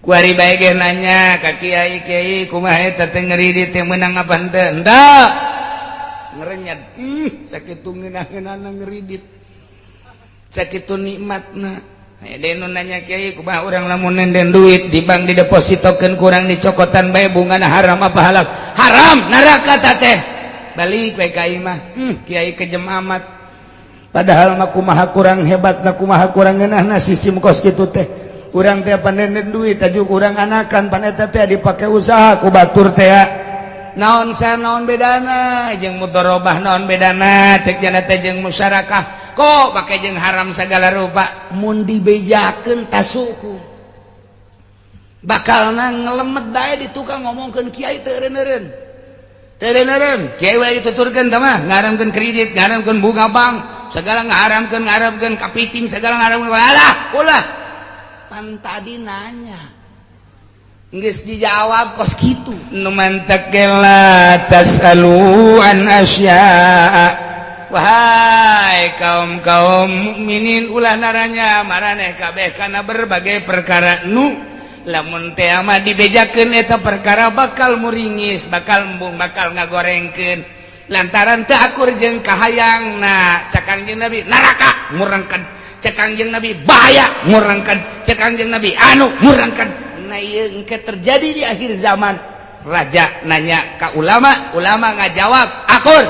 Kuari bae ge nanya ka kiai, "Kiai, kumaha eta teh ngeridit teh, meunang apa henteu?" Henteu ngerenyet, sakitu ngeunah-ngeunahna ngeridit, sakitu nikmatna. Aya nu nanya, "Kiai, kumaha urang lamun nenden duit di bank, didepositokeun, kurang dicokotan bae bungana, haram apa halal?" Haram, neraka teh. Balik bae ka imah, kiai kejem amat." Padahal mah kumaha kurang hebat na, kumaha kurang ngeunahna sistem kos kitu teh. Urang teh panenden duit aju kurang anakan, pan eta teh dipake usaha ku batur teh. Naon sa, naon bedana jeung mudharabah, naon bedana cek jana teh jeung musyarakah, kok pake jeung haram segala rupa? Mun dibejakeun tasuku bakal ngelemet bae di tukang ngomongkeun kiai teu eureun-eureun, teu eureun. Kiai wae dituturkeun tah mah ngaramkeun kredit, ngaramkeun bunga bank segala, ngaramkeun ngaramkeun kapiting segala, ngaramkeun. Alah, ulah. Pan tadi nanya geus dijawab kos kitu. Nu mantak la tasalu an asya'a. Wahai kaum kaum mukminin, ulah naranya maraneh kabeh kana berbagai perkara nu lamun teh mah dibejakeun eta perkara bakal muringis, bakal embung, bakal ngagorengkeun lantaran teu akur jeung kahayangna. Cek Kangjeng Nabi, neraka murangkan. Cek Kangjeng Nabi, bahaya murangkan. Cek Kangjeng Nabi, anu murangkan. Nah, ieu engke terjadi di akhir zaman, raja nanya ka ulama, ulama ngajawab akur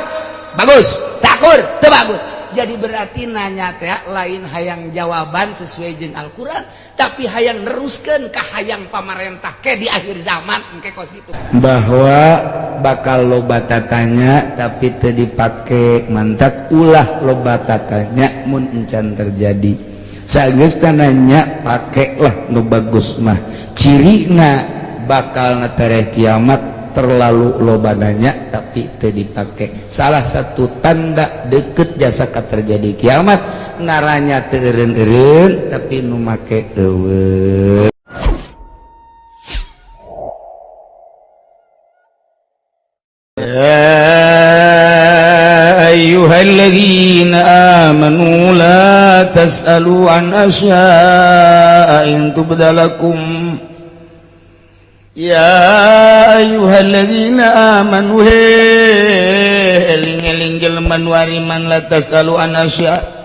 bagus, takur teu bagus. Jadi berarti nanya teh lain hayang jawaban sesuai jeung Al-Qur'an, tapi hayang neruskeun ka hayang pamarentah ke di akhir zaman engke kos gitu. Bahwa bakal loba tatanya tapi teu dipake. Mantak ulah loba tatanya mun encan terjadi. Sageus nanya, pakailah nu bagus mah. Cirina bakal netereh kiamat terlalu loba nanya tapi teu dipake. Salah satu tanda deket jasa terjadi kiamat, naranya teu eureun-eureun tapi nu make euweuh. يا أيها الذين آمنوا لا تسألوا عن أشياء إن تبد لكم. يا أيها الذين آمنوا, eling-eling jelema nu ariman, لا تسألوا عن أشياء,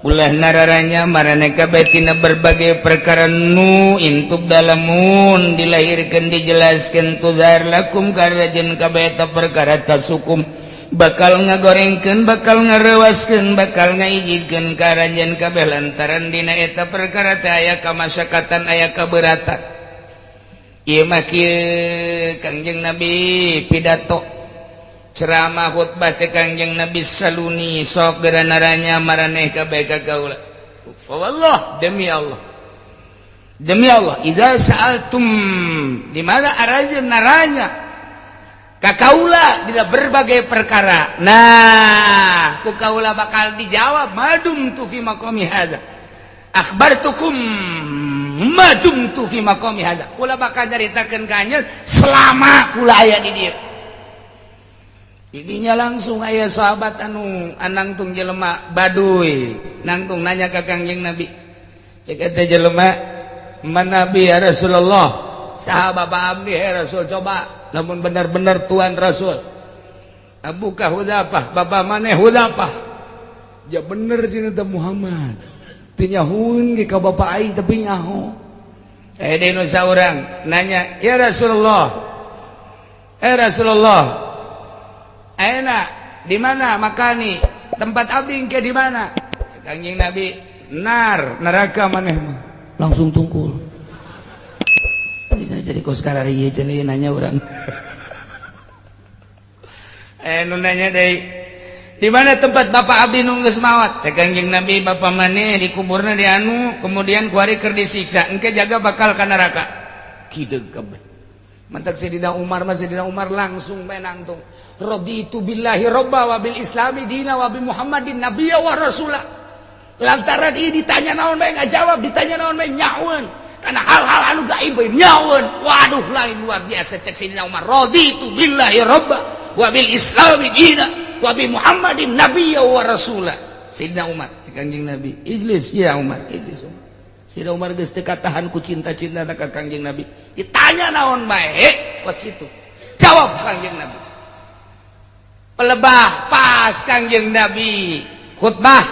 ulah nararanya maraneh kabeh tina berbagai perkara nu إن تبد lamun dilahirkeun, dijelaskeun, تظهر لكم ka aranjeun kabeh eta perkara, تسؤكم bakal ngagorengkeun, bakal ngarewaskeun, bakal ngaijidkeun ka aranjeun kabeh, lantaran dina eta perkara teh aya kamasyakatan, aya keberatan. Ieu mah kieu, Kangjeng Nabi pidato, ceramah, khutbah. Cek Kangjeng Nabi, "سلوني," sok geura naranya maraneh kabeh ka kaula. "فوالله," demi Allah, demi Allah, "إذا سألتم," di mana aranjeun naranya ka kaula dina berbagai perkara, nah, ku kaula bakal dijawab, "ما دمت في مقامي هذا أخبرتكم ما دمت في مقامي هذا." Kula bakal nyaritakeun ka anjeun selama kula aya di dieu. Idinya langsung aya sahabat anu anangtung jelema baduy, nangtung nanya ka Kangjeng Nabi. Cek eta jelema, "من أبي ya Rasulullah?" Saha bapak abdi, ya Rasul? Coba lamun benar-benar Tuhan Rasul. "أبوك Hudzafah," bapak maneh Hudzafah. Ya bener sih teh Muhammad. Teu nyahueun ge ka bapak aing, tapi nyaho. Eh, deui nu saurang nanya, "Ya Rasulullah. Eh Rasulullah. Ayeuna di mana مكاني? Tempat abdi ke di mana?" Cek Kangjeng Nabi, "النار," neraka maneh mah. Langsung tungkul. Jadi kos karari ieu nanya urang. Eh, nu nanya deui, "Di mana tempat bapak abdi nu geus maot?" Cek Kangjeng Nabi, "Bapak maneh dikuburna di anu, kemudian kuari keur disiksa, engke jaga bakal ka neraka." Kideug kabeh. Mantak Sayyidina Umar mah, Sayyidina Umar langsung menangtung, "رضيت بالله ربا وبالإسلام دينا وبمحمد نبيا ورسولا." Lantaran ini ditanya naon bae ngajawab, ditanya naon bae nyahueun, karena hal-hal anu gaib bae nyahueun. Waduh, lain luar biasa. Cek Sayyidina Umar, "رضيت بالله ربا وبالإسلام دينا وبمحمد نبيا ورسولا." Sayyidina Umar, cek Kanjeng Nabi, "اجلس يا عمر، اجلس Umar." Sayyidina Umar geus teu katahan ku cinta-cinta ka Kangjeng Nabi. Ditanya naon bae kos kitu, jawab Kangjeng Nabi. Pelebah pas Kangjeng Nabi khutbah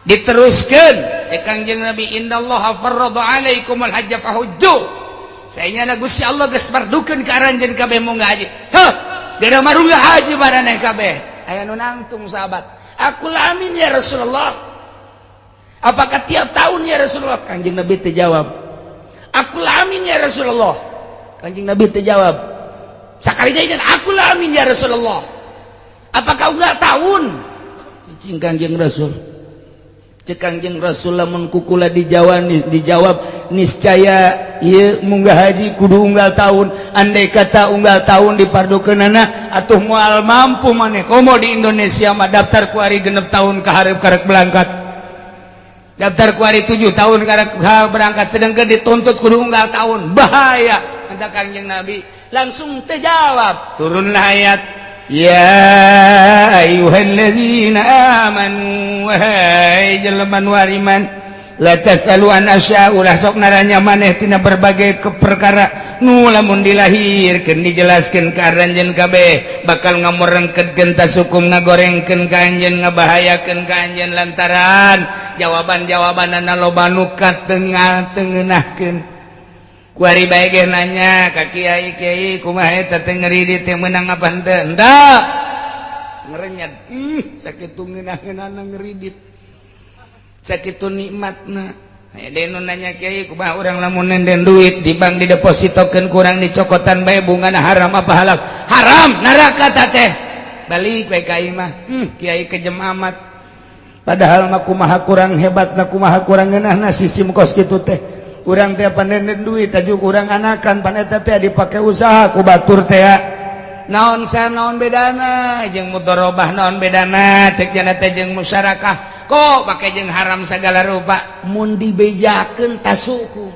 diteruskan, cek Kangjeng Nabi, "Innallaha farrada alaikumul hajja fahujju." Saenyana Gusti Allah geus fardukeun ka aranjeun kabeh munggah haji. Heuh, geura marunggah haji maraneh kabeh. Aya nu nangtung sahabat, "Akulla amin ya Rasulullah? Apakah tiap tahun ya Rasulullah?" Kanjeng Nabi teu jawab. "Akulla amin ya Rasulullah?" Kanjeng Nabi teu jawab. Sakali deui, "Akulla amin ya Rasulullah? Apakah unggal tahun?" Cicing Kanjeng Rasul. Cek Kanjeng Rasul, "Lamun ku kula dijawab dijawab niscaya ieu munggah haji kudu unggal tahun. Andai kata unggal tahun dipardukeunana, atuh moal mampu maneh. Komo di Indonesia mah daftar kuari 6 tahun ka hareup karek berangkat, daftar kuari 7 tahun karek berangkat, sedangkan dituntut kudu unggal tahun, bahaya." Kata Kanjeng Nabi langsung terjawab, turunlah ayat, "Ya ayyuhalladzina amanu, wahai jelema nu ariman, la tasalu an asya, ulah sok naranya maneh tina berbagai ke perkara nu lamun dilahirkeun dijelaskeun ka aranjeun kabeh bakal ngamurengkeun tasukum, ngagorengkeun ka anjeun, ngabahayakeun ka anjeun, lantaran jawaban-jawabanana loba nu katengah tengenahkeun." Kuari bae ge nanya ka kiai, "Kiai, kumaha eta teh ngeridit teh, meunang apa henteu?" Henteu ngerenyet, sakitu ngeunah-ngeunahna ngeridit, sakitu nikmatna. Aya deui nu nanya, "Kiai, kumaha urang lamun nenden duit di bank, didepositokeun kurang dicokotan bae bungana, haram apa halal?" Haram, neraka teh. Balik we ka imah, kiai kejem amat." Padahal mah kumaha kurang hebatna, kumaha kurang ngeunahna sistem kos kitu teh. Urang teh panenden duit tajuk urang anakan, pan eta teh dipake usaha ku batur teh. Naon sa naon bedana jeung mudharabah, naon bedana cek jana teh jeung musyarakah, kok pake jeung haram segala rupa? Mun dibejakeun tasuku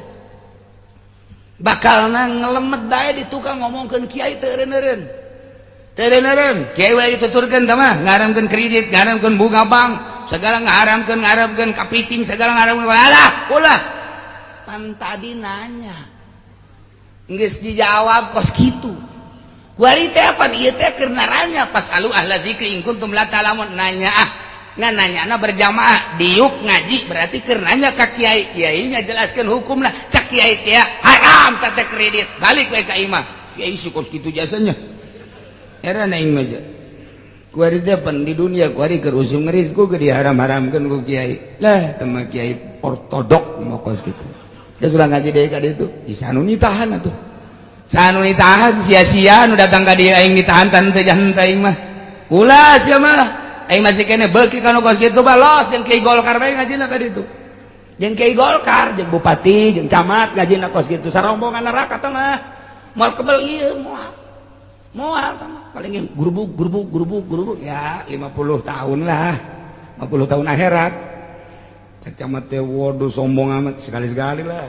bakalna ngelemet bae di tukang ngomongkeun kiai teu eureun-eureun, teu eureun. Kiai we dituturkeun tah mah ngaramkeun kredit, ngaramkeun bunga bank segala, ngaramkeun ngaramkeun kapiting segala, ngaramkeun. Alah, ulah. Pan tadi nanya geus dijawab kos kitu. Kuari teh pan ieu teh keur naranya, "Fasalu ahla dzikri in kuntum la ta'lamun." Nanya ah, ngan nanyana berjamaah diuk ngaji, berarti keur nanya ka kiai, kiainya jelaskeun hukum lah. Cak kiai teh haram teh kredit. Balik we ka imah, kiai si kos kitu jasanya. Heran aing mah. Kuari teh pan di dunia kuari keur usum ngerit ku ge diharam-haramkeun ku kiai lah. Teh mah kiai ortodok mau kos kitu. Dia sudah ngaji deui ka ditu di sanu nitahan atuh, sanu nitahan sia-sia nu datang ka dieu. Aing ditahan tan teu jahan aing mah. Ulah sia mah, aing masih kene beuki kanu kos kitu. Balos jeung kiai Golkar bae ngajina ka ditu, jeung kiai Golkar, jeung bupati, jeung camat ngajina kos kitu, sarombongan neraka teh mah. Moal kebel ieu, moal moal teh mah. Paling gurubuk gurubuk gurubuk gurubuk ya 50 tahun lah, 50 tahun akhirat. Cek camat teh, "Waduh, sombong amat." Sekali-sekali lah.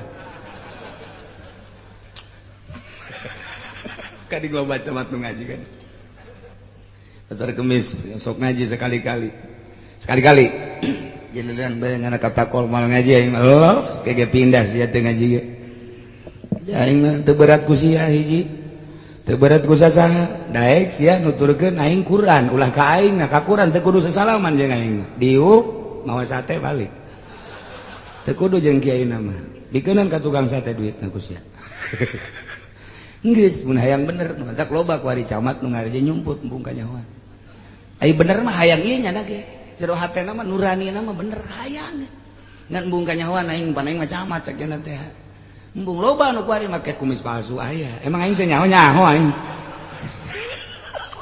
Kadi loba camat nu ngaji kan Pasar Kemis, sok ngaji sekali-kali, sekali-kali. Giliran bae ngana kata kol mal ngaji, aing mah los kayak pindah sia teh ngaji ge. Aing mah teu berat ku sia hiji, teu berat ku sasaha. Daek sia nuturkeun aing Quran, ulah ka aing nah ka Quran. Teu kudu sasalaman jeung aing, diuk mawa sate balik. Teu kudu jeung kiai mah, dikeunan ka tukang sate duit ku sia. Geus mun hayang bener nu matak loba ku ari camat nu ngaji nyumput embung kanyahoan. Ai bener mah hayang ieu nya ge, jero hatena mah, nurani mah bener hayang, ngan embung kanyahoan aing pan aing mah camat, cek nya teh. Embung loba nu kuari make kumis palsu aya. Emang aing teh nyaho nyaho aing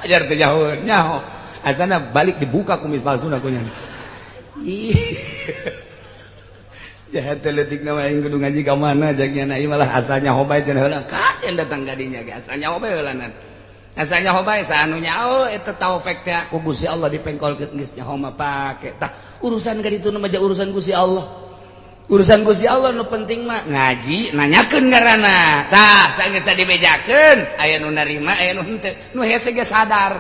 wajar teh nyaho nyaho, asana balik dibuka kumis palsu na kunya. Ih, jahat teh leutik nama. Aing kudu ngaji ka mana cek nya? Malah asa nyaho bae cenah heula kajen datang ka dinya ge asa nyaho bae heula, asa nyaho bae. Saanu nyaho eta taufik teh ku Gusti Allah dipengkolkeun, geus nyaho mah pake. Tah, urusan ka ditu mah urusan Gusti Allah, urusan Gusti Allah. Nu penting mah ngaji nanyakeun ngaranna. Tah, sageus dibejakeun, aya nu narima, aya nu henteu. Nu hese ge sadar,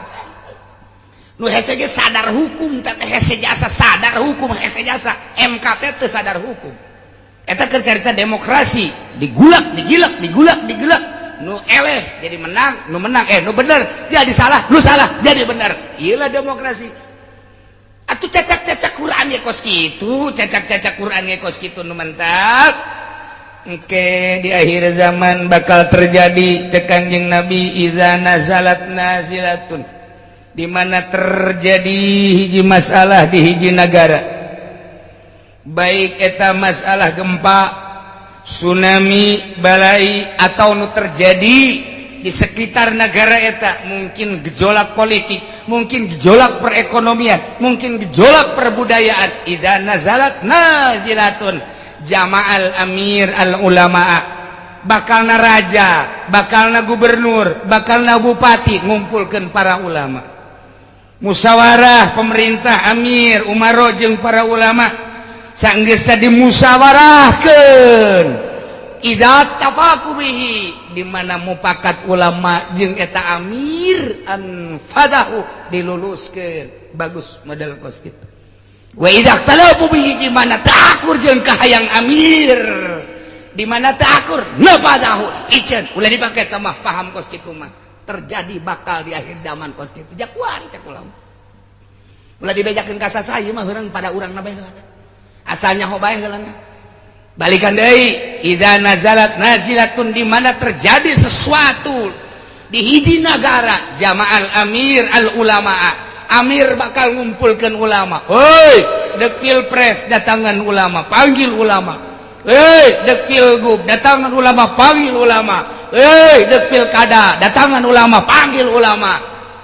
nu hese ge sadar hukum teh, hese jasa sadar hukum, hese jasa MK teh teu sadar hukum. Eta keur carita demokrasi, digulak, digilak, digulak, digilak, nu eleh jadi menang, nu menang, eh, nu bener jadi salah, nu salah jadi bener. Iyalah demokrasi. Atuh cacak-cacak Quran ya kos kitu, cacak-cacak Quran ya kos kitu. Nu mentak engke di akhir zaman bakal terjadi, cek Kanjeng Nabi, iza nazalat nazilatun, di mana terjadi hiji masalah di hiji negara, baik eta masalah gempa, tsunami, balai, atau nu terjadi di sekitar negara eta, mungkin gejolak politik, mungkin gejolak perekonomian, mungkin gejolak perbudayaan, idza nazalat nazilatun jama'al amir al ulama, bakalna raja, bakalna gubernur, bakalna bupati ngumpulkan para ulama, musyawarah pemerintah, amir, umaro jeung para ulama. Sanggeus tadi musyawarahkeun, idza tafaqu bihi, di mana mupakat ulama jeung eta amir, anfadahu, diluluskeun, bagus model kos kitu. Wa idza ikhtalafu bihi, di mana teu akur jeung kahayang amir, di mana teu akur, nafadahu, iceun, ulah dipake teh mah, paham kos kitu mah. Terjadi bakal di akhir zaman kos kitu. Jakuan cek ulama, ulah dibejakeun ka saha mah, heurang pada urang na bae heula, asalnya ho bae heula. Balikan deui, idza nazalat nazilatun, di mana terjadi sesuatu di hiji negara, jama'al amir al ulama, amir bakal ngumpulkan ulama. Hoi, dek pilpres, datangan ulama, panggil ulama. Hei, dek pilgub, datangan ulama, panggil ulama. Hei, dek pilkada, datangan ulama, panggil ulama.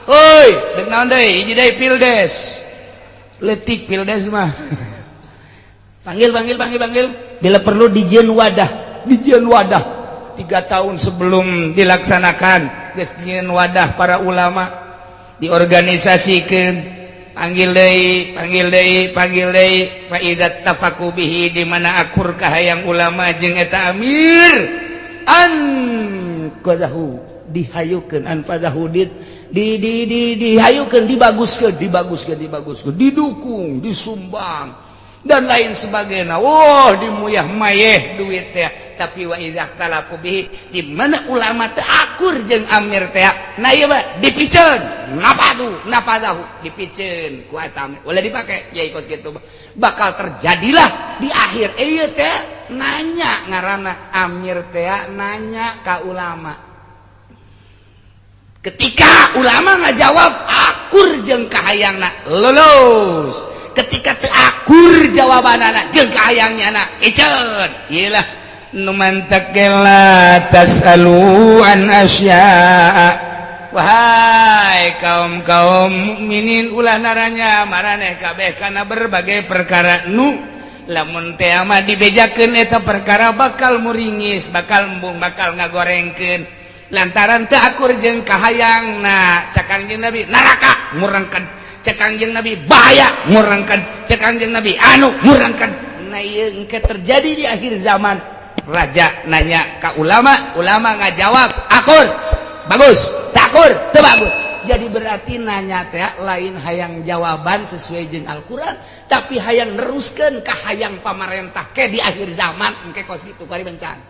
Hoi, dek naon deui, hiji deui, pildes, letik pildes mah, panggil, panggil, panggil, panggil. Bila perlu dijieun wadah, dijieun wadah 3 tahun sebelum dilaksanakan geus dijieun wadah para ulama, diorganisasikan, panggil deui, panggil deui, panggil deui. Fa idza tafaqu bihi, di mana akur kahayang ulama jeung eta amir, an qadahu, dihayukeun, an fadahu, di dihayukeun, dibaguskeun, dibaguskeun, dibaguskeun, didukung, disumbang, dan lain sebagainya. Wah, dimuyah mayeh duit teh. Tapi wa idza ikhtalafu bihi, di mana ulama teu akur jeung amir teh, nah ieu mah dipiceun, napadu napadahu, dipiceun ku eta amir, ulah dipake yai kos kitu. Bakal terjadilah di akhir ieu teh, nanya ngaranna amir teh nanya ka ulama. Ketika ulama ngajawab akur jeung kahayangna, lulus. Ketika teu akur jawabanana jeung kahayangnya na, iceun. Iyalah nu mantak la tasalu an asya'a. Wahai kaum kaum mukminin, ulah naranya maraneh kabeh kana berbagai perkara nu lamun teh mah dibejakeun eta perkara bakal muringis, bakal embung, bakal ngagorengkeun, lantaran teu akur jeung kahayangna. Cek Kangjeng Nabi, neraka ngurangkeun. Cek Kangjeng Nabi, bahaya ngurangkeun. Cek Kangjeng Nabi, anu ngurangkeun. Nah, ieu engke terjadi di akhir zaman, raja nanya ka ulama, ulama ngajawab akur, bagus, takur teu bagus. Jadi berarti nanya teh lain hayang jawaban sesuai jeung Al-Qur'an, tapi hayang neruskeun ka hayang pamarentah ke di akhir zaman. Engke kos kitu kuari bencana,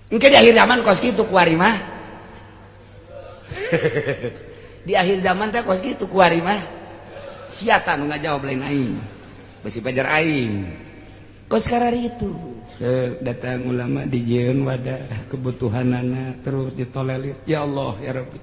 engke di akhir zaman kos kitu kuari mah. Di akhir zaman teh kos kitu kuari mah. Siapa nu ngajawab lain aing, besi pajar aing kos karari itu. Datang ulama, dijieun wadah kebutuhanana, terus ditolelir. Ya Allah, ya Rabbi,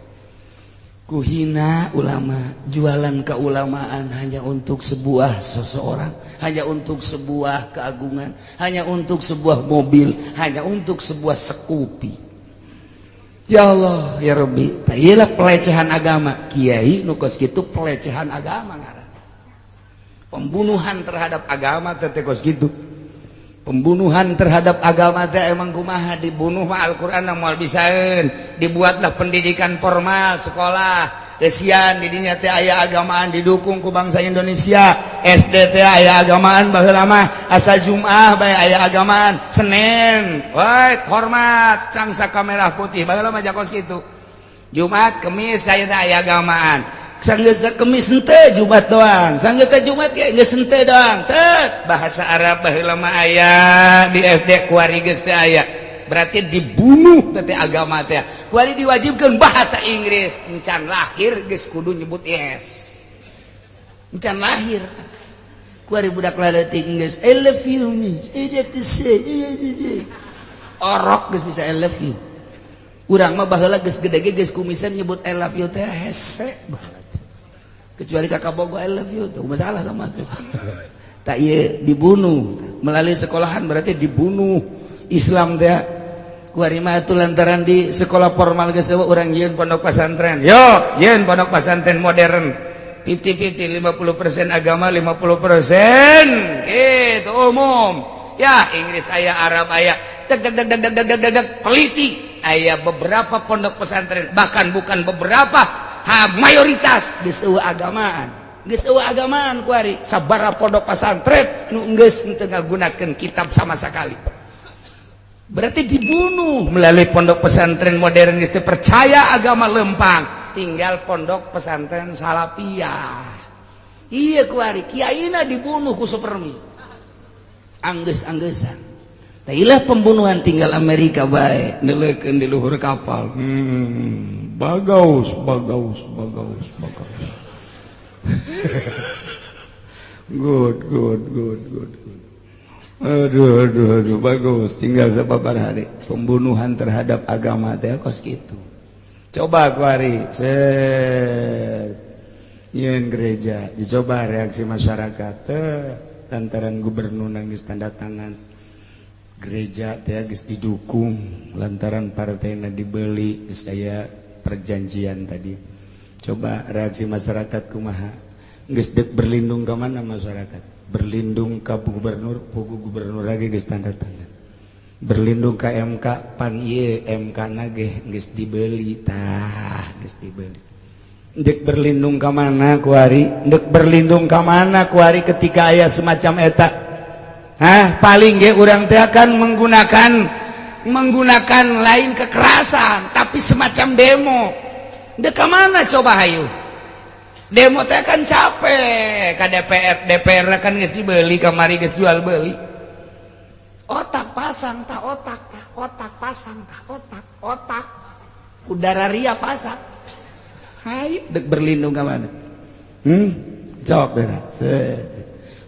kuhina ulama, jualan keulamaan hanya untuk sebuah seseorang, hanya untuk sebuah keagungan, hanya untuk sebuah mobil, hanya untuk sebuah Scoopy. Ya Allah, ya Rabbi, iyalah pelecehan agama. Kiai nu kos kitu pelecehan agama ngaran, pembunuhan terhadap agama teh kos kitu. Pembunuhan terhadap agama teh emang kumaha? Dibunuh mah Al-Qur'an moal bisaeun. Dibuatlah pendidikan formal, sekolah kesian didinya teh aya agamaan, didukung ku bangsa Indonesia. SD teh aya agamaan, baheula mah asal Jumat bae aya agamaan, Senin woi hormat cangsa merah putih, baheula mah jakos kitu. Jumat, Kemis saya teh aya agamaan. Sanggeus Kemis henteu, Jumat doang. Sanggeus Jumat ge geus henteu doang. Tet, bahasa Arab baheula mah aya di SD, kuari geus teu aya. Berarti dibunuh teh agama teh. Kuari diwajibkan bahasa Inggris, encan lahir geus kudu nyebut yes. Encan lahir. Kuari budak laletik geus "I love you, miss." I have to say. Orok geus bisa "I love you". Urang mah baheula geus gede ge geus kumisan nyebut "I love you" teh hese baheula. Kecuali kakak bogo "I love you" tuh masalah sama tuh. Tak, iya, dibunuh melalui sekolahan, berarti dibunuh Islam teh. Kuari mah itu lantaran di sekolah formal geus euweuh, urang yeun pondok pesantren. Yo, yeun pondok pesantren modern. 50-50, 50% agama, 50% gitu umum. Ya, Inggris aya, Arab aya. Deg deg deg deg deg deg deg deg, teliti. Aya beberapa pondok pesantren, bahkan bukan beberapa, ha, mayoritas geus euweuh agamaan. Geus euweuh agamaan kuari. Sabaraha pondok pesantren nu geus teu ngagunakeun kitab sama sekali. Berarti dibunuh melalui pondok pesantren modern, geus teu percaya agama lempang, tinggal pondok pesantren salafiyah. Iya, kuari kiaina dibunuh ku supermi. Anggeus-anggeussan. Tailah pembunuhan, tinggal Amerika bae neuleukeun di luhur kapal. Bagus, bagus, bagus, bagus. Good, good, good, good, good. Aduh, aduh, aduh, bagus. Tinggal sababaraha hari pembunuhan terhadap agama teh kos gitu. Coba kuari, set. Yeun gereja, dicoba reaksi masyarakat teh lantaran gubernur nangis tanda tangan. Gereja teh geus didukung lantaran partainya dibeli, geus aya perjanjian tadi. Coba reaksi masyarakat kumaha? Geus dek berlindung ke mana masyarakat? Berlindung ke gubernur, pugu gubernur lagi geus tanda tangan. Berlindung ke MK, pan ieu MK na ge geus dibeli tah, geus dibeli. Dek berlindung ke mana kuari? Dek berlindung ke mana kuari ketika aya semacam eta? Hah, paling ge urang teh akan menggunakan menggunakan lain kekerasan, tapi semacam demo. Dek ke mana coba, hayu? Demo teh kan capek. Ke DPR, DPR kan geus dibeli kamari, geus jual beli. Otak pasang tak otak, tak otak pasang tak otak, otak. Kudara ria pasang. Hayu dek berlindung ke mana? Jawab deh.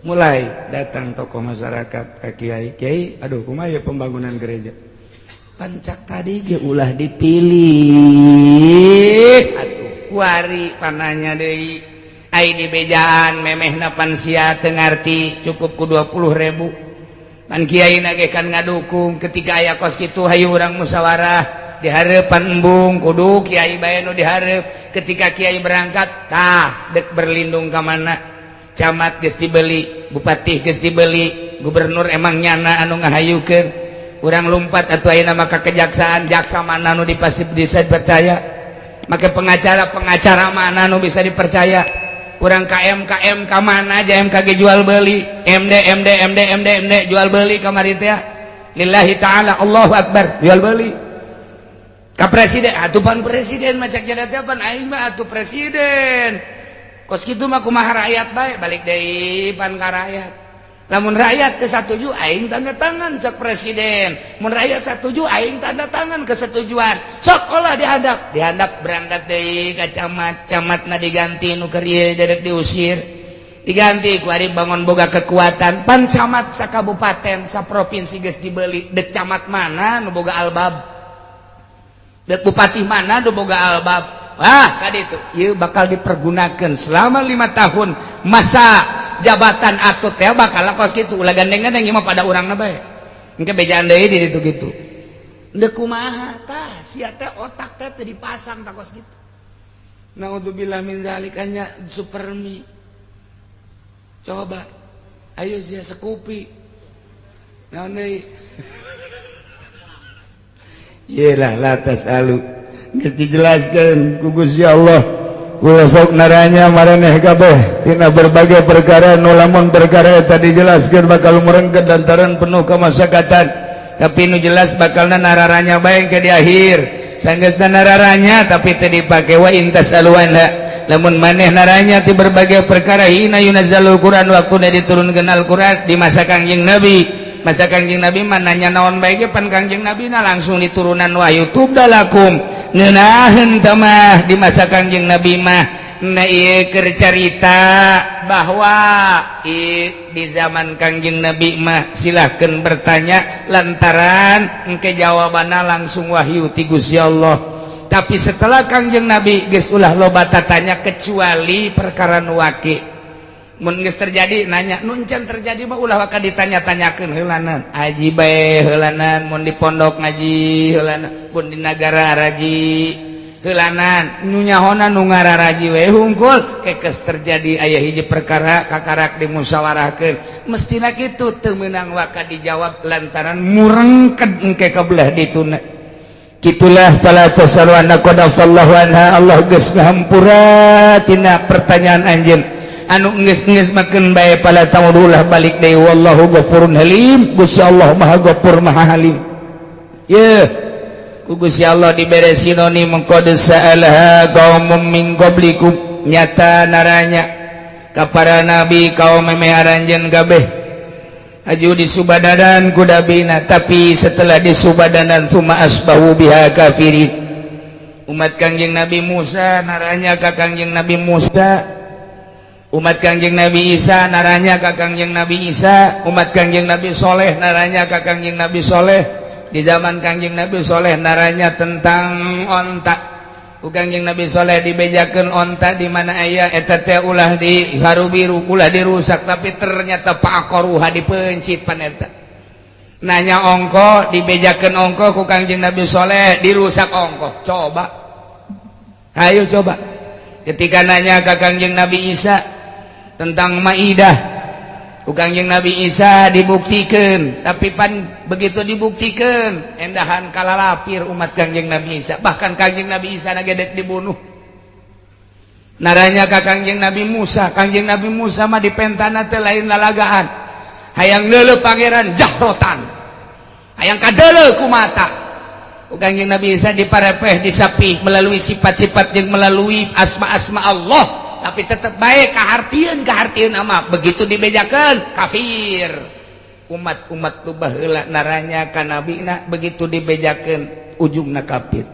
Mulai datang tokoh masyarakat ke kiai, "Kiai, aduh, kumaha ya pembangunan gereja?" "Pancak tadi ge ulah dipilih atuh." Kuari pananya deui ai di bejaan memehna pan sia teu ngarti, cukup ku 20.000. Pan kiai na ge kan ngadukung. Ketika aya kos kitu, hayu urang musyawarah di hareupan embung, kudu kiai bae nu dihareup. Ketika kiai berangkat, tah dek berlindung ka mana? Camat geus dibeli, bupati geus dibeli, gubernur emang nyana anu ngahayukeun. Urang lumpat atuh ayeuna maka kejaksaan, jaksa mana nu dipasti bisa dipercaya? Make pengacara, pengacara mana nu bisa dipercaya? Urang KM KM ka mana aja, MKG jual beli, MD MD MD MD MD jual beli kamari teh. Lillahi ta'ala, Allahu akbar, jual beli. Ka presiden atuh, pan presiden mah cek jadi teh, pan aing mah atuh presiden. Kos kitu mah kumaha rakyat bae, balik deui pan ka rakyat. Lamun rakyat ke satuju, aing tanda tangan, cek presiden. Mun rakyat satuju, aing tanda tangan kesetujuan. Sok olah dihandap, dihandap, berangkat deui ka camat, camatna diganti nu keur ieu dedek diusir. Diganti ku ari bangun boga kekuatan. Pan camat sa kabupaten, sa provinsi geus dibeli, dek camat mana nu boga albab? Dek bupati mana nu boga albab? Wah, tadi itu ieu bakal dipergunakan selama 5 tahun masa jabatan atut ya, bakal kos kitu. Ulah gandeng-gandeng ieu mah pada urangna bae. Engke bejaan deui di ditu gitu. Deuk kumaha tah sia teh, otak teh teu dipasang tah kos kitu. Naudzubillah min zalik, nya supermi. Coba ayo sia sekupi. Naon deui? Yelah, la tasalu geus dijelaskeun ku Gusti Allah. Ulah sok naranya maraneh kabeh tina berbagai perkara nu lamun perkara eta dijelaskeun bakal merengket lantaran penuh kemasyarakatan. Tapi nu jelas bakalna nararanya bae ke di akhir. Sanggeusna nararanya tapi teu dipake. Wa in tasalu anha. Lamun maneh naranya ti berbagai perkara, hina yunazzalul Quran, waktu diturunkeun Al-Quran di masa Kangjeng Nabi. Masa Kangjeng Nabi mah nanya naon bae ge, pan Kangjeng Nabi na langsung diturunan wahyu, tubdalakum ngeunaheun teh mah di masa Kangjeng Nabi mah. Nah, ieu keur carita bahwa di zaman Kangjeng Nabi mah silahkan bertanya, lantaran engke jawabanna langsung wahyu ti Gusti Allah. Tapi setelah Kangjeng Nabi geus ulah loba tatanya, kecuali perkara nu waki. Mun geus terjadi nanya, nu encan terjadi mah ulah waka ditanya-tanyakeun heulanan. Aji bae heulanan, mun di pondok ngaji heulanan, mun di nagara raji heulanan, nu nyahona nu ngararaji we hungkul. Kekes terjadi aya hiji perkara kakarak dimusyawarahkeun, mestina kitu, teu meunang waka dijawab lantaran murengked engke kabelah dituna. Gitulah, fala tas'alu anha qad afallahu anha. Allah geus ngahampura tina pertanyaan anjeun anu geus-geus makeun bae. Fala ta'udulah, balik deui. Wallahu ghafurun halim, Gusti Allah Maha Ghafur, Maha Halim. Ye ku Gusti Allah dibere sinonim qad sa'alaha qaumum min qablikum, nyata naranya ka para nabi, kaum memeh aranjeun kabeh aju disubadanan ku nabina. Tapi setelah disubadanan, summa asbahu biha kafirin. Umat Kangjeng Nabi Musa naranya ka Kangjeng Nabi Musa, umat Kangjeng Nabi Isa naranya ka Kangjeng Nabi Isa, umat Kangjeng Nabi Soleh naranya ka Kangjeng Nabi Soleh. Di zaman Kangjeng Nabi Soleh naranya tentang onta. Ku Kangjeng Nabi Soleh dibejakeun onta di mana aya eta teh ulah di haru biru, ulah dirusak, tapi ternyata fa'aqaruha, dipencit pan eta. Nanya ongko, dibejakeun ongko ku Kangjeng Nabi Soleh, dirusak ongko. Coba, ayo coba, ketika nanya ke Kangjeng Nabi Isa tentang Maidah, ku Kangjeng Nabi Isa dibuktikan, tapi pan begitu dibuktikan endahan kalalapir umat Kangjeng Nabi Isa. Bahkan Kangjeng Nabi Isa nagedek dibunuh. Naranya ka Kangjeng Nabi Musa, Kangjeng Nabi Musa mah dipentana teh lain lalagaan, hayang leuleuh pangeran jahrotan, hayang kadeuleuh ku mata. Ku Kangjeng Nabi Isa diparepeh, disapi melalui sifat-sifat yang melalui asma-asma Allah, tapi tetap baik kahartieun kahartieun ama begitu dibejakan kafir. Umat-umat tu baheula naranya ka nabina, begitu dibejakan ujungna kafir.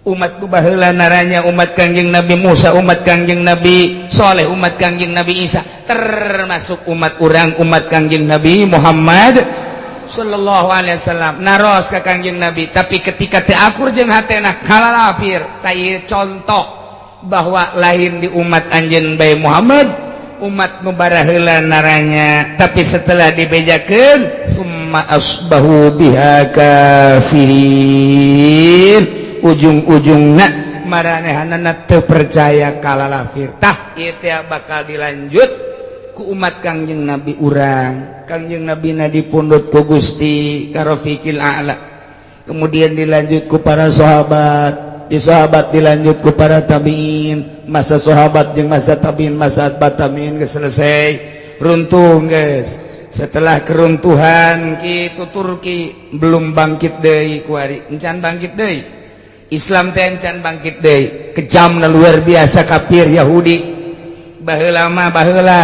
Umat tu baheula naranya, umat Kangjeng Nabi Musa, umat Kangjeng Nabi Soleh, umat Kangjeng Nabi Isa, termasuk umat urang, umat Kangjeng Nabi Muhammad sallallahu alaihi wasallam, naros ka Kangjeng Nabi, tapi ketika teu akur jeung hatena kalalapir. Tah, contoh bahwa lain di umat anjeun bae Muhammad, umat nu baraheula naranya, tapi setelah dibejakeun, summa asbahu biha kafirin, ujung-ujungna maranehanana teu percaya, kalalafir. Tah, ieu teh bakal dilanjut ku umat Kangjeng Nabi urang. Kangjeng Nabi na dipundhut ku Gusti karofiqil a'la, kemudian dilanjut ku para sahabat, di sahabat dilanjut ku para tabiin. Masa sahabat jeung masa tabiin, masa tabiin geus selesai, runtuh guys. Setelah keruntuhan kitu, Turki belum bangkit deui kuari, encan bangkit deui. Islam teh encan bangkit deui. Kejamna luar biasa kafir Yahudi. Baheula mah, baheula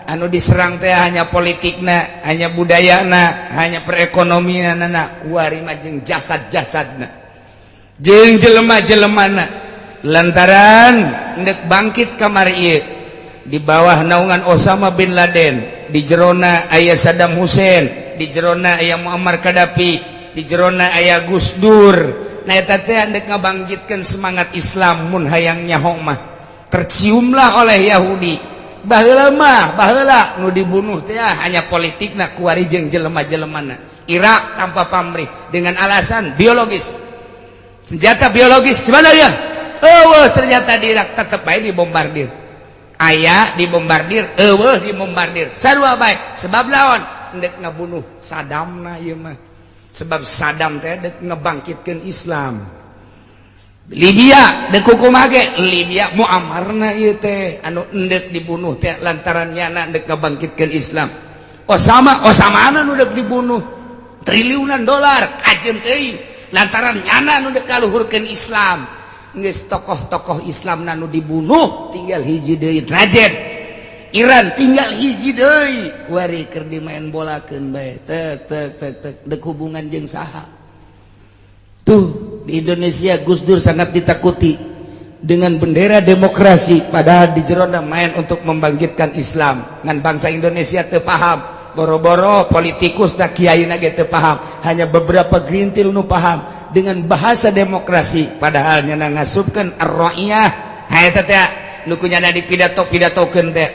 anu diserang teh hanya politikna, hanya budayana, hanya perekonomian na. Kuari mah jeung jasad-jasadna jeung jelema-jelemana, lantaran ndek bangkit kamari ieu di bawah naungan Osama bin Laden, di jerona aya Saddam Hussein, di jerona aya Muammar Gaddafi, di jerona aya Gus Dur. Nah, eta teh ndek ngabangkitkeun semangat Islam. Mun hayang nyaho mah, terciumlah oleh Yahudi. Baheula mah, baheula nu dibunuh teh hanya politikna, kuari jeung jelema-jelemana. Irak tanpa pamrih dengan alasan biologis, senjata biologis sebenarnya. Oh, ternyata di Irak tetep bae dibombardir, aya dibombardir, eueuh dibombardir, sarua bae. Sebab lawan ndek ngabunuh Saddam na ieu mah, sebab Saddam teh dek ngebangkitkeun Islam. Libya dek kumaha ge, Libya Muammarna ieu teh anu endek dibunuh teh lantaran nyana ndek ngebangkitkeun Islam. Osama, Osama nu dek dibunuh, triliunan dolar kajeun teuing, lantaran nyana nu dek kaluhurkeun Islam. Geus tokoh-tokoh Islam nu dibunuh, tinggal hiji deui. Rajen Iran tinggal hiji deui. Kuari keur dimain bolakeun bae, tek tek tek tek, dek hubungan jeung saha tuh? Di Indonesia Gus Dur sangat ditakuti dengan bendera demokrasi, padahal di jerona main untuk membangkitkan Islam. Ngan bangsa Indonesia teu paham, boro-boro politikus da kiai ge teu paham, hanya beberapa gerintil nu paham dengan bahasa demokrasi, padahal nyana ngasupkeun ar-ra'iyah. Ha, eta teh nu ku nyana dipidato-pidatokeun teh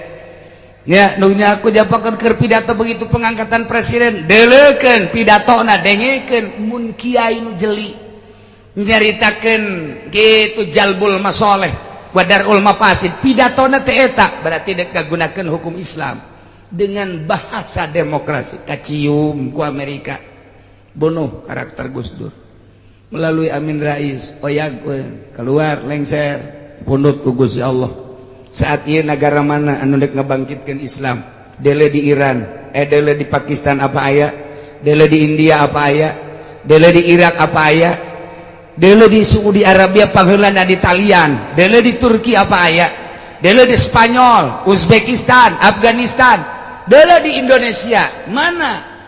ya, nu nya aku japakeun keur pidato begitu pengangkatan presiden. Deleukeun pidatona, dengekeun mun kiai nu jeli nyaritakeun gitu jalbul masoleh wa darul mafasid, pidatona teh eta berarti dek ngagunakeun hukum Islam dengan bahasa demokrasi. Kacium ku Amerika, bunuh karakter Gus Dur melalui Amin Rais, oyag keluar, lengser, pundut ku Gusti Allah. Saat ini negara mana anu dek ngebangkitkan Islam? Dele di Iran, eh, dele di Pakistan apa aya? Dele di India apa aya? Dele di Irak apa aya? Dele di Saudi Arabia, pangheulana di Talian. Dele di Turki apa aya? Dele di Spanyol, Uzbekistan, Afghanistan. Dele di Indonesia mana?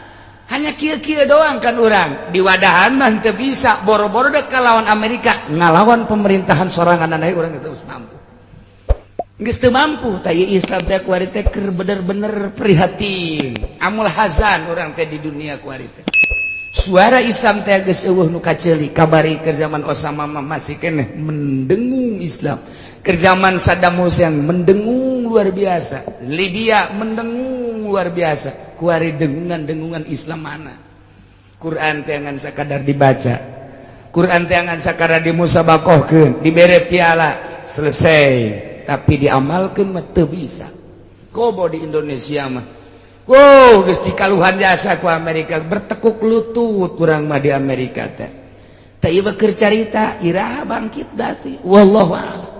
Hanya kieu-kieu doang kan. Orang di wadahan mah teu bisa, boro-boro dek lawan Amerika, ngalawan pemerintahan sorangan aya urang itu mampu, geus teu mampu. Tah, Islam teh kuari teh keur bener-bener prihatin, amul hazan urang teh di dunia kuari teh. Suara Islam teh geus euweuh nu kaceuli. Kabari ke zaman Osama mah masih keneh mendengung Islam, ke zaman Saddam Hussein mendengung luar biasa, Libya mendengung luar biasa. Kuari dengungan-dengungan Islam mana? Quran teh ngan sakadar dibaca, Quran teh ngan sakadar dimusabakohkeun, dibere piala, selesai, tapi diamalkeun mah teu bisa. Komo di Indonesia mah, wow, geus dikaluhan jasa ku Amerika, bertekuk lutut urang mah di Amerika teh. Teh ieu keur carita iraha bangkit berarti, wallahu a'lam.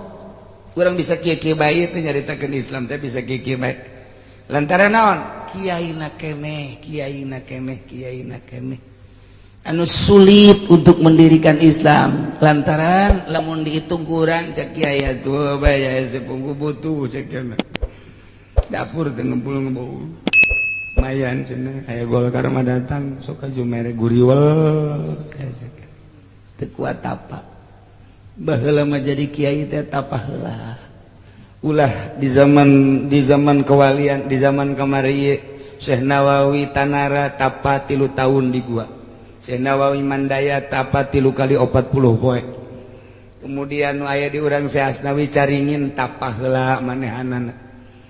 Urang bisa kieu-kieu bae teh, nyaritakeun Islam teh bisa kieu-kieu bae lantaran naon? Kiai na keneh, kiai na keneh, kiai na keneh anu sulit untuk mendirikan Islam, lantaran lamun dihitung kurang cek kiai atuh bae ya, sepungku butuh cek kiai dapur teh ngempul-ngempul lumayan cenah. Aya Golkar mah datang sok aju mere guriwel, teu kuat tapa. Baheula mah jadi kiai teh tapa heula, ulah di zaman kewalian, di zaman kamari. Syekh Nawawi Tanara tapa 3 tahun di gua. Syekh Nawawi Mandaya tapa 3 kali 40 poe. Kemudian nu aya di urang Syekh Asnawi Caringin, tapa heula manehanana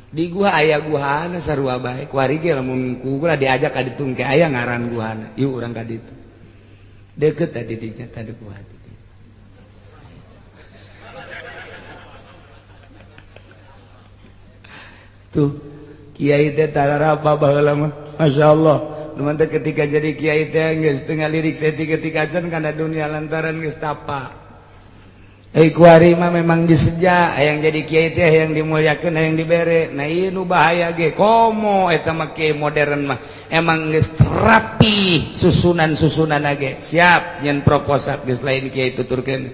di gua, aya guana sarua bae. Kuari ge lamun ku diajak ka ditu ke aya ngaran guana, yuk urang ka ditu, deket tadi dinya tadi gua di. Tuh, kiai teh tararapa baheula mah, Masya Allah. Nu teh ketika jadi kiai teh geus teu ngalirik saeutik ketika acan kana dunia lantaran geus tapa. Eh, kuari mah memang diseja yang jadi kiai teh, yang dimuliakeun, yang dibere. Nah, ieu nu bahaya ge, komo eta mah kiai modern mah emang geus rapi susunan-susunan ge, siap nyen proposal, geus lain kiai tuturkeun.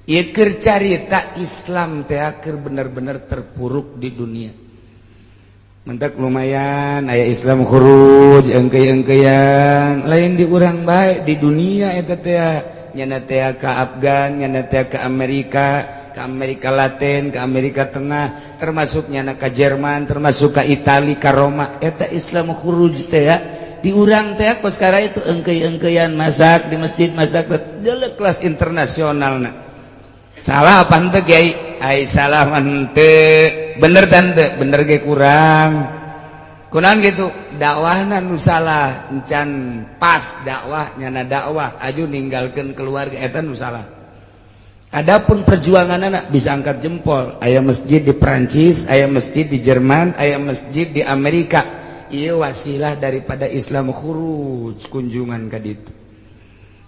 Ieu keur carita Islam teh keur bener-bener terpuruk di dunia. Mentak lumayan aya Islam khuruj engke-engkean, lain di urang bae, di dunia eta teh, nyana teh ka Afgan, nyana teh ke Amerika Latin, ke Amerika Tengah, termasuk nyana ke Jerman, termasuk ke Itali, ke Roma. Eta Islam khuruj teh di urang teh kos sekarang itu engke-engkean masak di masjid, masak jelek kelas internasional. Nah, salah apa henteu, Kiai? Ai salah mah henteu, bener tante, bener ge kurang. Kunaon gitu? Dakwahna nu salah, encan pas dakwah nyana, dakwah aju ninggalkeun keluarga, eta nu salah. Adapun perjuangan anak bisa angkat jempol, aya masjid di Prancis, aya masjid di Jerman, aya masjid di Amerika. Ieu wasilah daripada Islam khuruj, kunjungan ka ditu.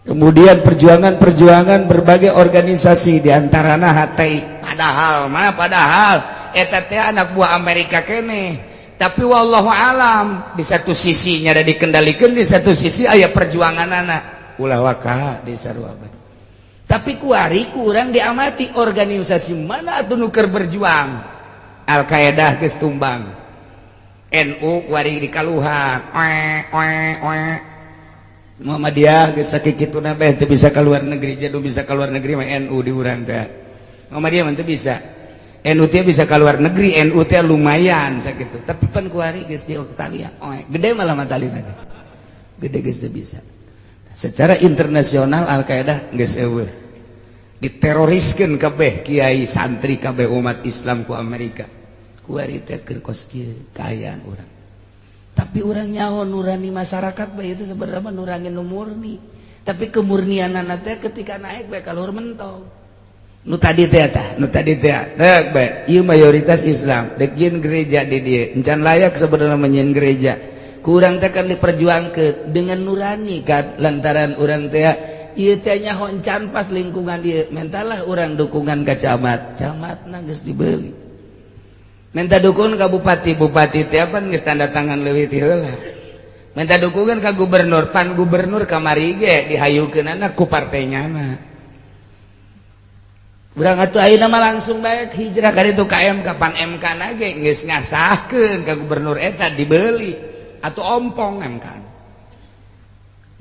Kemudian perjuangan-perjuangan berbagai organisasi, diantarana HTI, padahal mah, padahal eta teh anak buah Amerika kene, tapi wallahu alam, di satu sisinya ada dikendalikan, di satu sisi aya perjuangan anak ulah waka di sarua. Tapi kuari kurang diamati organisasi mana atau nu keur berjuang. Al Qaeda geus tumbang, NU kuari dikaluhan, oe oe oe. Muhammadiyah geus sakituna bae teu bisa keluar negeri. Jadi bisa keluar negeri mah NU di urang teh. Muhammadiyah mah teu bisa, NU teh bisa keluar negeri. NU teh lumayan sakitu, tapi pan kuari geus di Italia, oe gede malah matalina gede, geus teu bisa. Secara internasional Al Qaeda geus eueuh, diteroriskeun kabeh kiai, santri, kabeh umat Islam ku Amerika. Kuari teh keur kos kieu kaayaan urang. Tapi urang nyaho nurani masyarakat bae itu sebenarnya nurani nu murni, tapi kemurnian teh ketika naik bae kaluhur mentong. Nu tadi teh tah, nu tadi teh dek bae ieu mayoritas Islam, dek jieun gereja di dieu encan layak sebenarnya menyieun gereja. Kurang teh kan diperjuangkeun dengan nurani kan, lantaran urang teh ieu teh nyaho encan pas lingkungan dieu, mentalah urang dukungan ka camat, camatna geus dibeli. Minta dukungan ka bupati, bupati teh apa geus tanda tangan leuwih ti heula. Minta dukungan ka gubernur, pan gubernur kamari ge dihayukeunana ku partainya mah. Urang atuh ayeuna mah langsung bae hijrah ka ditu ka MK, pan MK na ge geus ngasahkeun ka gubernur eta dibeli atau ompong MK.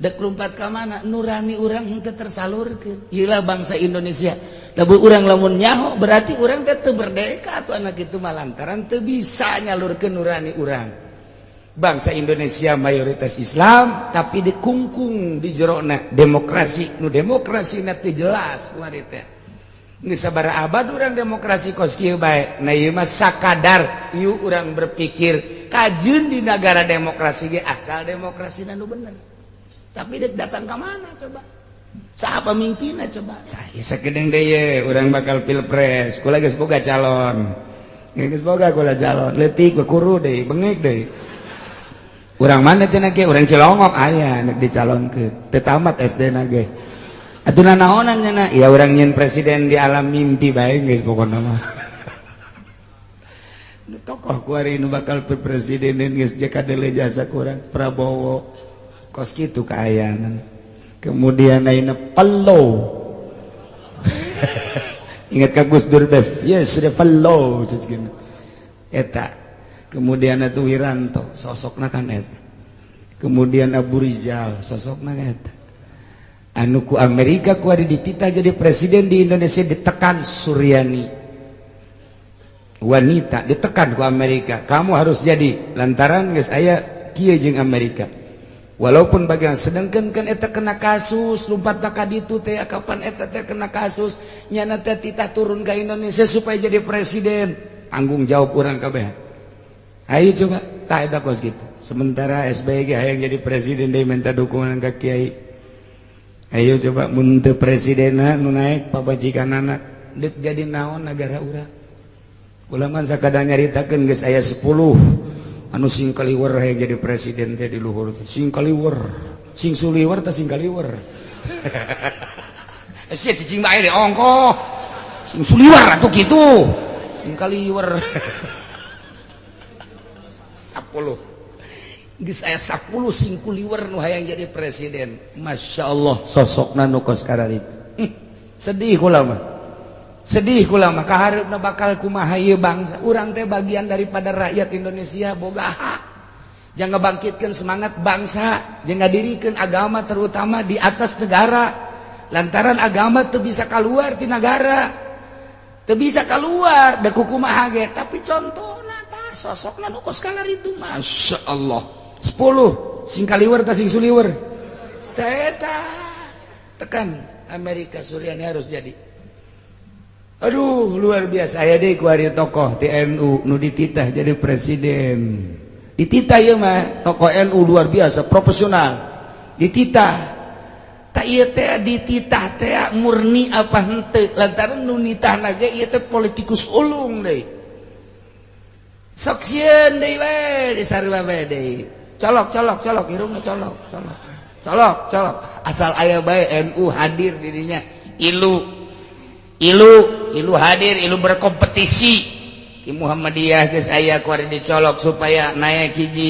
Dek lompat ka mana nurani urang henteu tersalurkeun. Ieu bangsa Indonesia. Lamun urang lamun nyaho berarti urang teh teu merdeka atuh anak itu mah, lantaran teu bisa nyalurkeun nurani urang. Bangsa Indonesia mayoritas Islam tapi dikungkung di jerona demokrasi, nu demokrasi na teu jelas kuari teh. Geus sabaraha abad urang demokrasi kos kieu bae. Nah, ieu mah sakadar ieu urang berpikir kajeun di negara demokrasi ge asal demokrasi nu bener. Tapi dek datang ke mana coba? Saha pemimpinna coba? Tah, sakedeung deui urang bakal pilpres. Kula geus boga calon. Geus boga kula calon. Leutik kuru deui, bengek deui. Urang mana cenah ge? Urang Cilongok aya nek dicalonkeun. Teu tamat SD na ge. Atuh nanaonan cenah? Ya urang nyieun presiden di alam mimpi bae geus pokona mah. Nu tokoh kuari nu bakal presiden geus kadele jasa kurang Prabowo, kos kitu kaayaan. Kemudian ayeuna Palo, ingat ka Gus Dur Bef, yes sudah Palo eta. Kemudian itu Wiranto sosokna kan eta. Kemudian Abu Rizal sosokna eta anu ku Amerika ku ada dititah jadi presiden di Indonesia. Ditekan Suryani, wanita, ditekan ku Amerika, kamu harus jadi, lantaran geus aya kieu jeung Amerika. Walaupun bagian sedangkan kan eta kena kasus lompat ka ditu teh, kapan eta teh kena kasus, nyana teh titah turun ke Indonesia supaya jadi presiden, tanggung jawab urang kabeh. Ayo coba tah eta kos gitu. Sementara SBY ge hayang jadi presiden deui, minta dukungan ka kiai. Ayo coba mun teu presidenna nu naik pabajikanana, deuk jadi naon negara urang? Ulah man sakadar nyaritakeun geus aya 10 anu sing kaliwer hayang jadi presiden teh di luhur teh. Sing kaliwer, sing suliwer teh, sing kaliwer. Sia cicing bae deh ongkoh. Sing suliwer atuh kitu. Sing kaliwer. 10. Geus aya 10 sing kuliwer nu hayang jadi presiden. Masya Allah sosokna nu kos kararitu. Sedih kula mah. Sedih kula mah, kahareupna bakal kumaha ieu bangsa. Urang teh bagian daripada rakyat Indonesia, boga hak. Jangan bangkitkan semangat bangsa, jangan dirikan agama terutama di atas negara. Lantaran agama tuh bisa keluar di negara. Teu bisa keluar da kumaha ge, tapi contohna tah sosokna nu kos itu, Masya Allah. 10 sing kaliwer tah sing suliwer. Teta tekan Amerika, Suryani harus jadi. Aduh, luar biasa aya deui kuari tokoh TNU nu dititah jadi presiden. Dititah ieu mah tokoh NU luar biasa profesional. Dititah. Tak ieu teh dititah teh murni apa henteu, lantaran nu nitahna ge ieu teh politikus ulung deui. Sok sieun deui we disarua bae deui. Colok colok colok irungna, colok colok. Colok colok asal aya bae NU hadir dirinya. Ilu ilu ilu hadir, ilu berkompetisi di Muhammadiyah geus aya kuari dicolok supaya naik hiji,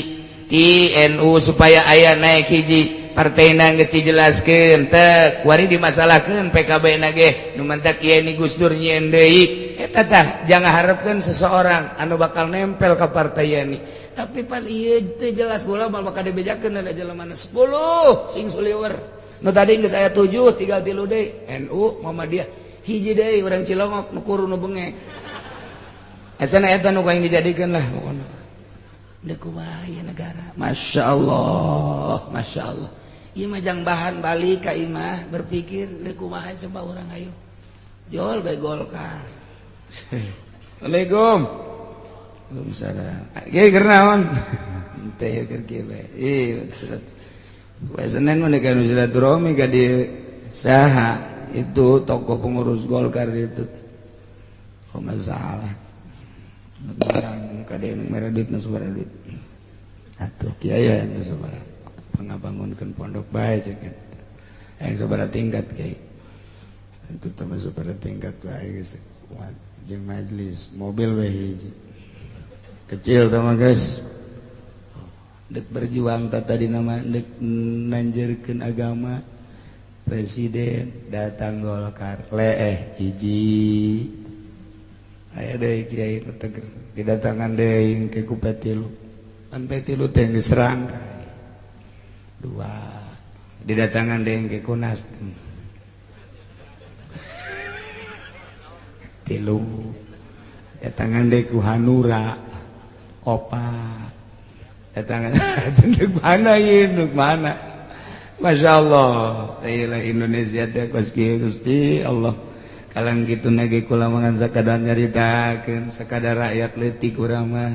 di NU supaya aya naik hiji. Partai geus dijelaskeun teh kuari dimasalahkeun PKB na ge nu mantak Kiai ni Gus Dur nyieun deui eta tah. Jangan harapkeun seseorang anu bakal nempel ka partai Yani, tapi pan ieu teu jelas. Kula mal bakal dibejakeun ada jelema 10 sing suliwer. Nu tadi geus aya 7, tinggal 3 deui. NU, Muhammadiyah, hiji deui urang Cilongok nu kuru, nu bengek. Asana eta nu aing dijadikeun lah pokona. Deuk kumaha ieu negara? Masya Allah, Masya Allah. Ieu mah jang bahan balik ka imah berpikir deuk kumaha coba urang, ayo. Jol bae Golkar. Assalamualaikum. Waalaikumsalam. Kiai keur naon? Teh keur kieu bae. Ih, surat. Poe Senin mah nu silaturahmi ka dieu. Saha itu tokoh pengurus Golkar itu? Oh, masalah. Barang kade nu mere duit, nu sabaraha duit. Atuh kiai aya nu sabaraha pangabangunkeun pondok bae cek. Yang sabaraha tingkat, kiai? Itu tambah sabaraha tingkat bae geus jeung majlis mobil bae hiji. Kecil tah mah, guys. Dek berjuang tah tadi nama dek nanjerkeun agama, presiden datang Golkar leeh hiji. Aya deui kiai nu teger didatangan deui ke ku P3 pan, P3 teh geus rangkai dua, didatangan deui ke ku Nasdem tilu, datangan deui ku Hanura opat, datangan deuk mana ieu, deuk mana? Masya Allah. Iyalah Indonesia teh kos kieu. Gusti Allah, kalang kitu nage kula mangan sakadar nyaritakeun, sakadar rakyat leutik urang mah,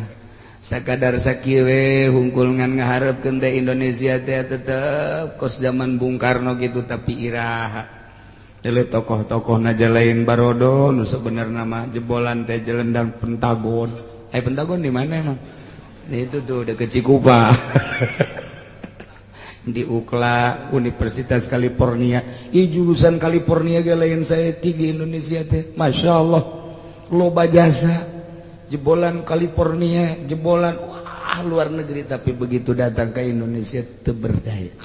sakadar sakieu we hungkul ngan ngaharepkeun teh Indonesia teh tetep kos zaman Bung Karno gitu. Tapi iraha? Deuleu tokoh-tokoh na lain barodo nu sebenarna mah jebolan teh jelendang Pentagon. Eh, Pentagon di mana emang? Itu tuh deket Cikupa, di UKLA, Universitas California. I jurusan California ge lain saya tinggi Indonesia teh. Masya Allah, loba jasa jebolan California, jebolan wah luar negeri, tapi begitu datang ke Indonesia teu berdaya.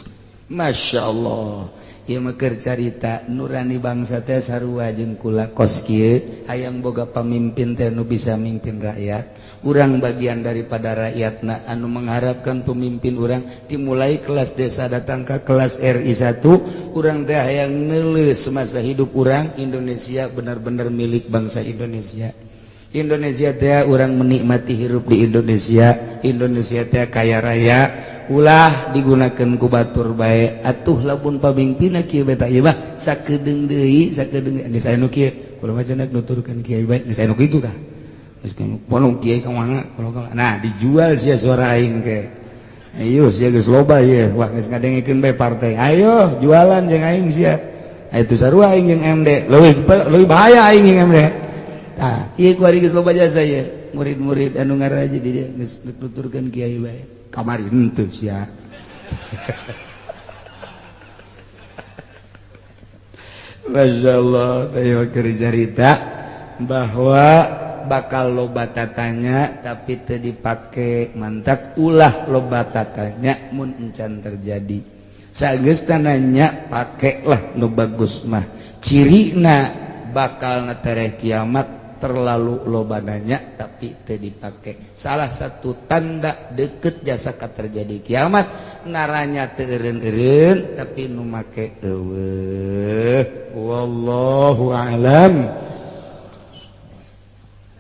Masya Allah. Ieu mah keur carita nurani bangsa teh sarua jeung kula kos kieu, hayang boga pamimpin teh nu bisa mimpin rakyat. Urang bagian daripada rakyatna anu mengharapkan pemimpin urang dimulai kelas desa datang ke kelas RI 1. Urang teh hayang neuleuh semasa hidup urang Indonesia benar-benar milik bangsa Indonesia. Indonesia teh urang menikmati hirup di Indonesia. Indonesia teh kaya raya, ulah digunakan ku batur bae atuh. Lamun pamimpinna kieu beta ieu mah sakedeung deui, sakedeung geus aya nu kieu. Kula mah cenah nuturkeun kiai bae, geus aya nu kitu tah. Geus polong kiai ka mana, polong ka mana. Nah, dijual sia suara aing ke. Ayo sia geus loba ieu, wah geus ngadengekeun bae partai. Ayo jualan jeung aing sia. Itu sarua aing jeung MD, leuwih leuwih bahaya aing jeung MD. Tah, ieu kuari geus loba jasa ieu. Murid-murid anu ngaraji di dieu geus nuturkeun kiai bae. Kamari henteu sia. Masya Allah, ayo keur carita bahwa bakal loba tatanya tapi teu dipake. Mantak ulah loba tatanya mun encan terjadi. Sageus nanya pakailah nu bagus mah. Cirina bakal netereh kiamat terlalu loba nanya tapi teu dipake. Salah satu tanda deket jasa terjadi kiamat, ngaranya teu eureun-eureun tapi nu make eueuh. Wallahu a'lam.